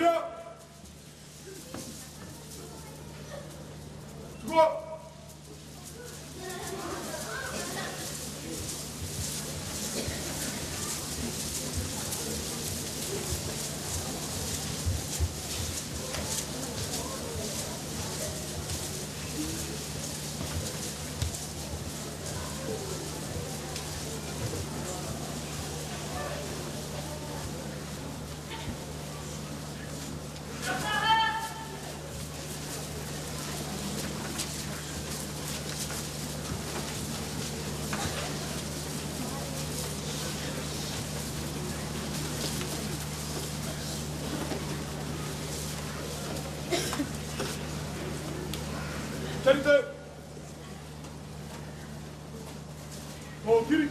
Huria! Tukua! Kia rite! Kōkiri!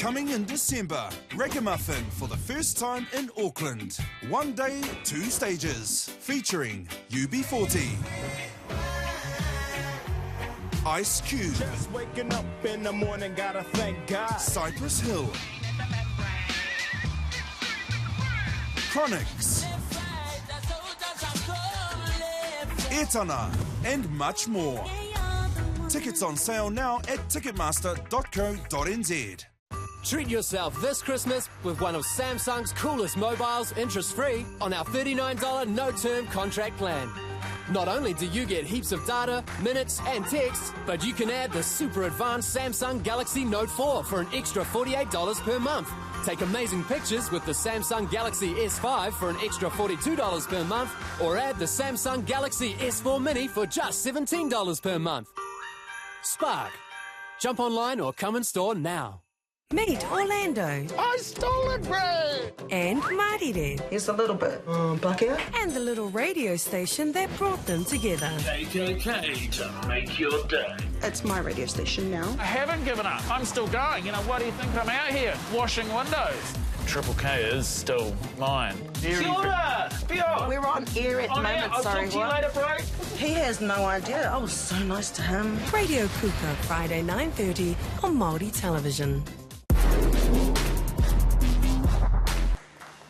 Coming in December, Ragamuffin for the first time in Auckland. One day, two stages, featuring UB40. Ice Cube. Just waking up in the morning, gotta thank God. Cypress Hill. Chronixx. Etana, and much more. Tickets on sale now at ticketmaster.co.nz. Treat yourself this Christmas with one of Samsung's coolest mobiles interest-free on our $39 no-term contract plan. Not only do you get heaps of data, minutes and texts, but you can add the super advanced Samsung Galaxy Note 4 for an extra $48 per month. Take amazing pictures with the Samsung Galaxy S5 for an extra $42 per month, or add the Samsung Galaxy S4 Mini for just $17 per month. Spark. Jump online or come in store now. Meet Orlando. I stole it, Ray! And Marire. Here's a little bit. Bucket. And the little radio station that brought them together. KKK to make your day. It's my radio station now. I haven't given up. I'm still going. You know, why do you think I'm out here washing windows? Triple K is still mine. Kia ora! We're on air at the On air. moment, I'll sorry. talk to you what? later, bro. He has no idea. I was so nice to him. Radio Puka, Friday 9.30 on Māori Television.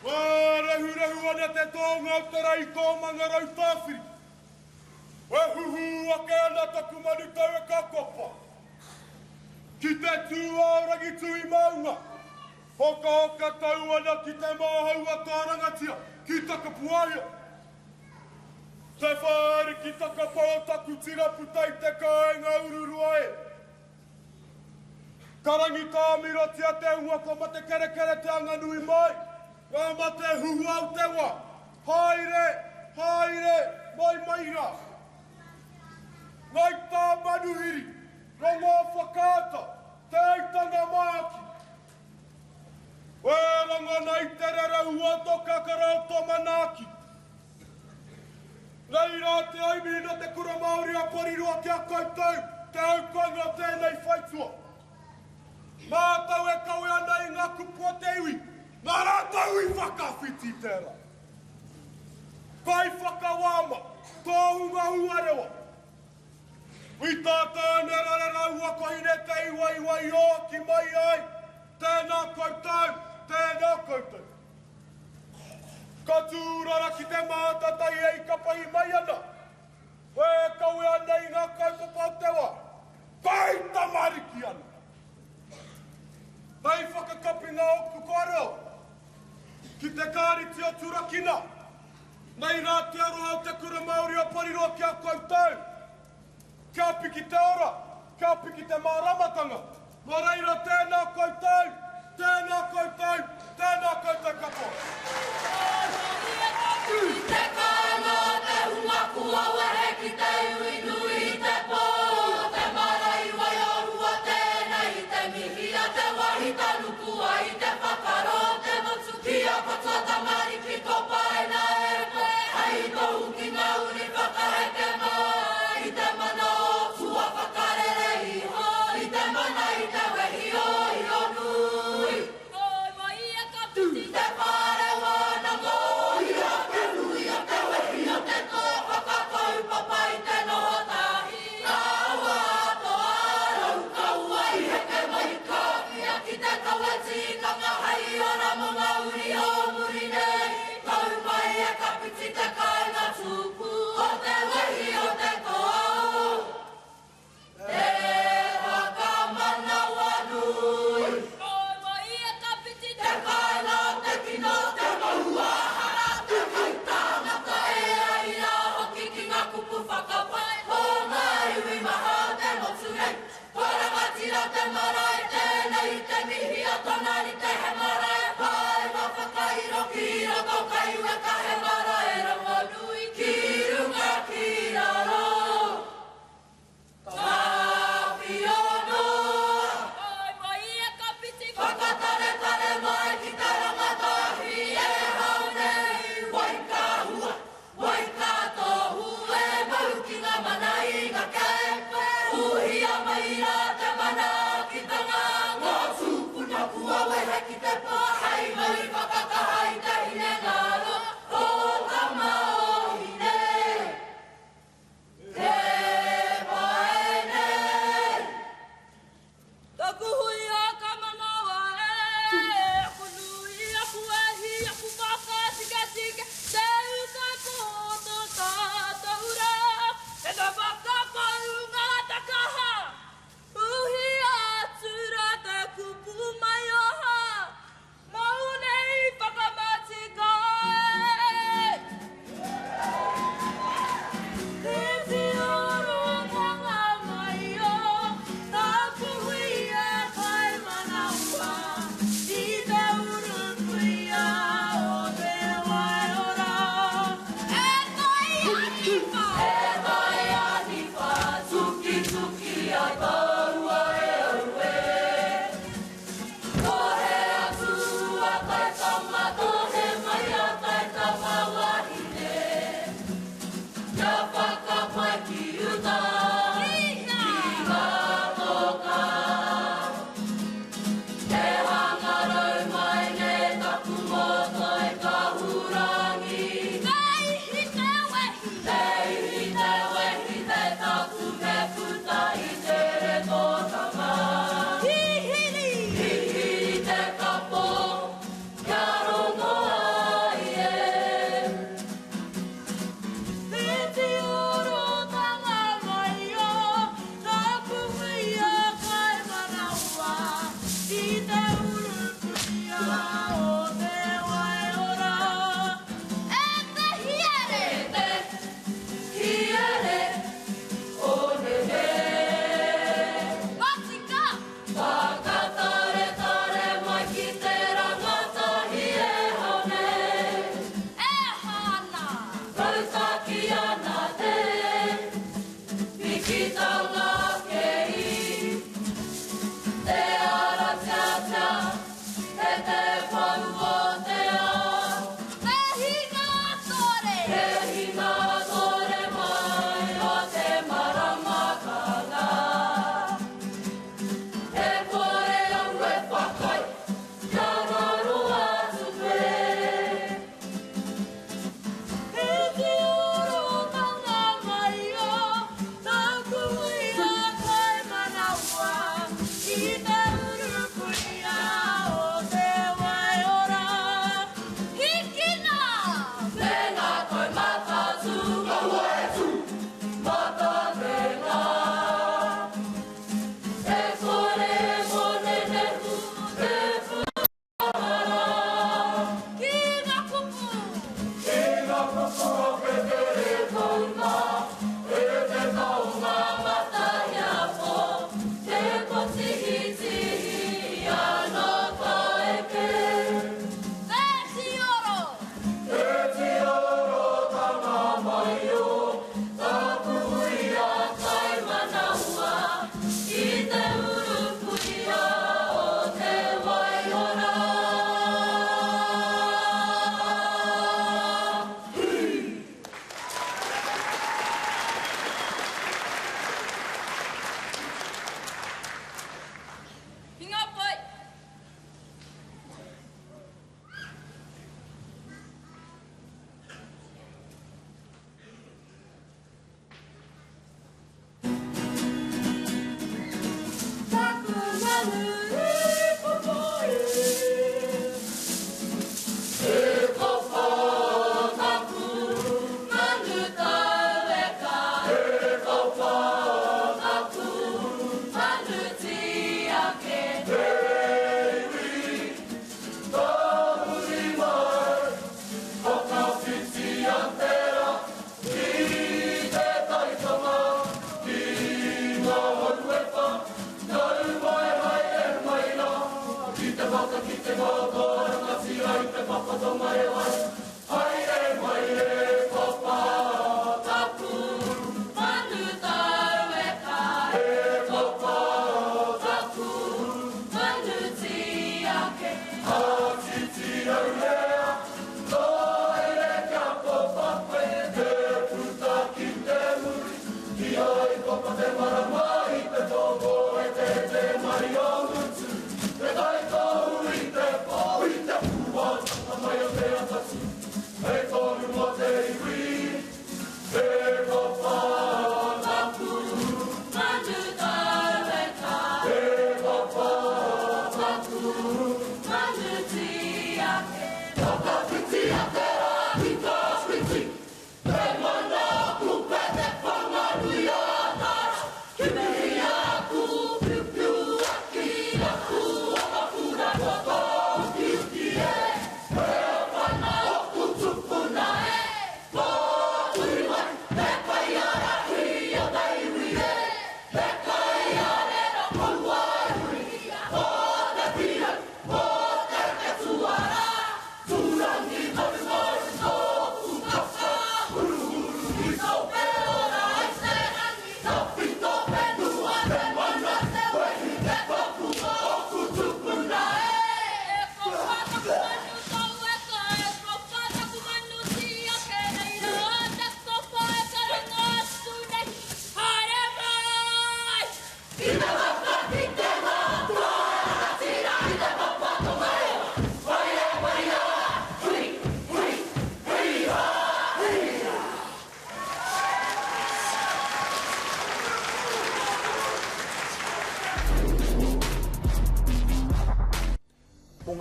Wārehurehu ana te tōnga o te rei tō Mangarau Tāwhiri. E huhū ake ana taku manu tau e ka kopa. Ki te tūārangi tui maunga, hokahoka tau ana ki te māhau a tārangatia ki Takapuaia. Te whāriki takapau o taku tira puta i te kāinga ururua e. Ka rangitāmirotia te ua ko Matekerekere te anganui mai, ngā mate huhua o te wa. Haere, haere, mai mai rā. Ngai tā manuhiri, rongo whakaata, te aitanga māki. E rangona i te rerehua o tō kakara o tō manaaki. Nei rā te aimihi nō te Kura Māori a Pariroa ki a koutou, te aukanga o tēnei whaitua. Mātou e kawe ana i ngā kupu a te iwi, nā rātou i whakawhiti tērā. Kaiwhakawāma, tohunga huarewa. I tā Tāne rareraua ko Hine-te-iwaiwa i ōki mai ai, tēnā koutou, tēnā koutou. Ka tūrara ki te mātatai e ikapahi mai ana, e kawe ana i ngā kaupapa o te wā, kai tamariki ana. Hei whakakapinga ōku kōrero, ki te kāriti o Turakina, nei rā te aroha o Te Kura Māori o Pariroa ki a koutou. Kia piki te ora, kia piki te māramatanga. Nō reira tēnā koutou, tēnā koutou, tēnā koutou katoa. Te kāinga o te hunga kua wehe ki te iwi nui i te pō, te mara i Waiorua tēnei te mihi a te wāhi tanuku ai te whakaro o te motu ki a Patua tamariki ko Paena e koe hei tohu ki ngā uri whakaheke mai i te mana o tua whakarere iho i te mana i te wehi o Ionui. Te whare wānanga o ia te nui o te wehi o te toa whakakaupapa. ki te pō hei mauri whakakaha i te hinengaro o tama o Hine. Te pae nei. Taku hui a ka manawa e, Aku nui, aku wehi, aku whakatiketike, Te ūkaipō tō tātou rā, Te ngā whakapaunga te kaha, Uhi atu rā te kupu maioha, Mōu nei whakamatika e. Te tiorotanga mai o taku hui e kai manawa, I te urupuia o te waiora. E tai aniwha! E tai aniwha, tukituki ai taua e aue. Tohe atu a tai tama, tohe mai a tai tama wahine. Kia whakapae ki uta, ki ngā toka. Te hangarau mai nei taku mōtoi kahurangi. Te ihi te wehi! Te ihi te wehi, te tapu me puta i te retotanga. Hihiri! Hihiri te kapo, kia rongo ai e. Te tiorotanga mai o taku huia kai manawa, I te urupuia o te waiora. E te hiere! E te hiere, o nehe. Matika! Whakataretare mai ki te rangatahi e hau nei. E hana! Rautaki ana te pikitanga ake i te ara tiatia, e te pou o te ao. Te hinātore! Te hinātore mai o te maramatanga. E kore au e whakaae, kia ngaro atu koe. Te tiorotanga mai o taku huia kai manawa, I te urupuia o te waiora. Hikina! Tēnā koe matatū, kaua e tū, matatenga. E kore e mōnenehu te pūmara. Ki ngā kupu! Ki ngā kupu o Petere Kounga, e te taonga matahiapo, te kotihitihi anō ka eke. Te tioro! Te tiorotanga mai o taku huia kai manawa, I te urupuia o te waiora. Hinga pai! Taku manu e popo e. E popo taku manu taueka. E popo taku manu tiake. Te iwi tahuri mai, whakawhiti a te rā ki te taitama, ki ngā hau e whā, nau mai haere mai rā, ki te waka, ki te ngākau, rangatira i te papa tongarewa, haere mai e papa. Taku manu taueka. E papa taku manu tiake. Hatiti aurea, toere kia kopa koe, te puta ki te muri, ki ai kopa te marama i te toko e te te mai o ngutu, te taitohu i te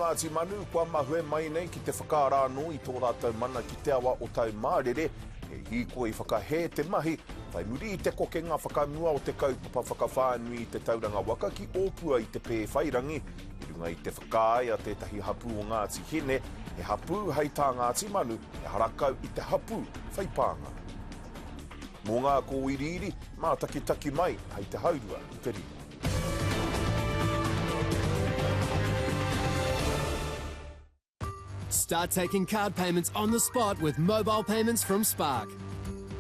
Ngāti Manu kua mahue mai nei ki te whakaara anō i tō rātou mana ki te awa o Taumārere, he hīkoi whakahē te mahi, whai muri i te kokenga whakamua o te kaupapa whakawhānui i te tauranga waka ki Ōpua i Te Pēwhairangi, i runga i te whakaae a tētahi hapū o Ngāti Hine, he hapū hei tā Ngāti Manu, ehara kau i te hapū whai pānga. Mō ngā kōiriiri, mātakitaki mai hei te haurua i te rima. Start taking card payments on the spot with mobile payments from Spark.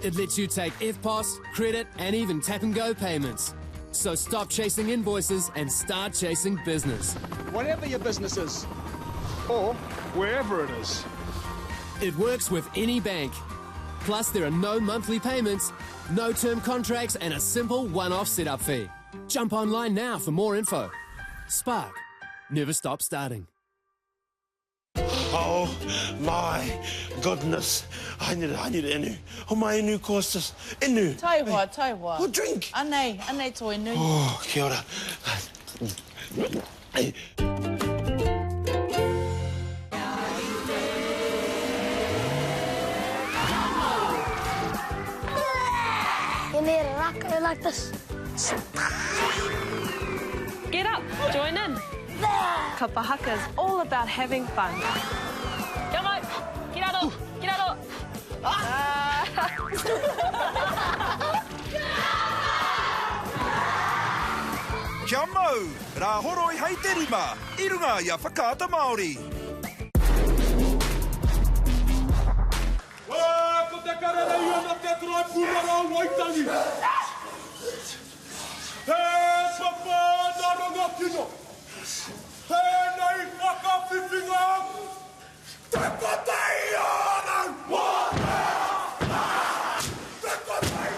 It lets you take EFTPOS, credit, and even tap and go payments. So stop chasing invoices and start chasing business. Whatever your business is, or wherever it is. It works with any bank. Plus, there are no monthly payments, no term contracts, and a simple one off setup fee. Jump online now for more info. Spark. Never stop starting. Oh my goodness. I need, I need inu. Oh my inu costas. Inu. Taihoa, taihoa. Oh, drink. Anei, anei tō inu. Oh, kia ora. You need a rock go like this. Get up, join in. Kapa haka is all about having fun. Come on, get out, get out. Ah. Kia mau! Rāhoroi hei te rima, i runga i a Whakaata Māori. Ko te karere ia na te Taraipunara o Waitangi. He papa na Rangakino. Tēnei whakawhiwhinga te kotahi ōrau. Te kotahi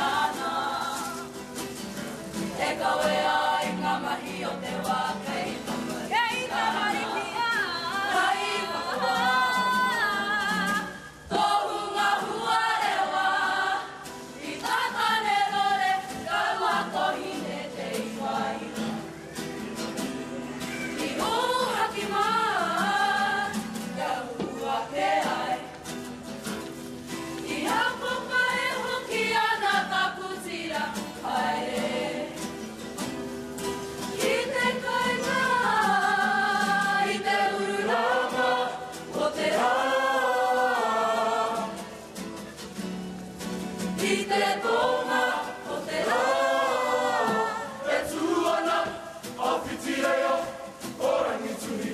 Ana E kawea i ngā mahi o te wā kei tamariki Kei tamariki Kai whakawā Tohunga huarewa I tā Tāne rore Kaua ko Hine te iwaiwa I ōhaki mā Kia huhua ake ai I hakopa e hoki ana taku tira haere Ki te kainga i te ururama o te rā I te tōnga o te rā E tū ana a Whitireia o Rangituhi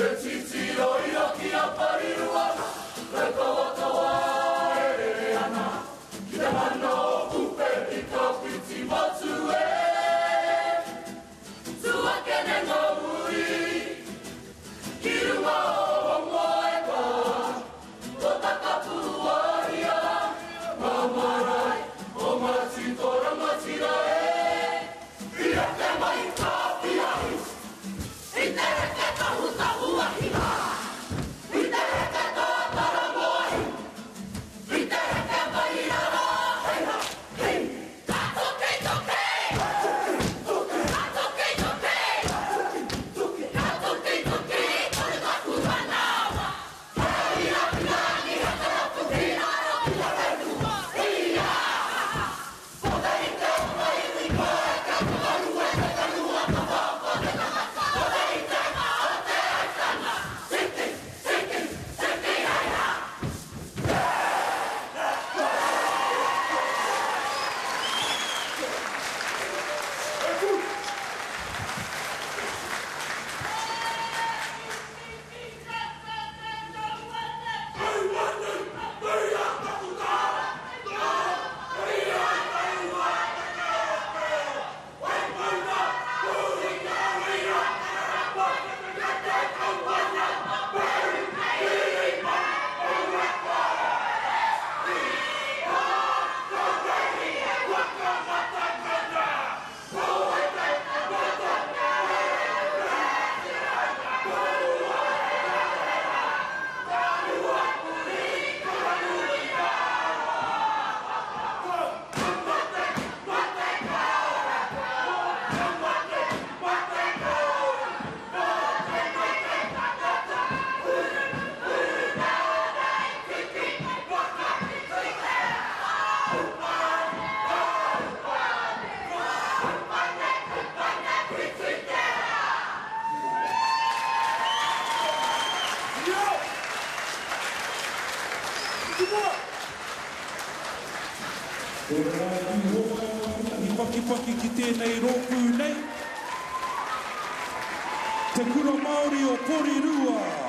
E titiro ia ki a Parirua, Raukawa e rere ana Ki te mana o Kupe i ka whiti matu e Tū ake nei ngā uri Ki runga o Rongoeka Ko Takapuaria Ngā marae o Ngāti Toarangatira e I eke mai tā Piahi I te heke tahutahu ahi I te heke tātara moahi I te heke mai rā hei ha hei Ka toki toki Ka toki toki Ka toki toki Tonu taku manawa Hei raki rani haka rapu ki raro ki te whenua Ia Kotahi te oma iwi koe ka toru e te whenua ka whāwhā te tangata Kotahi te o te aitanga Tiki, tiki, tiki hei ha! I pakipaki ki tēnei rōpū nei, Te Kura Māori o Porirua.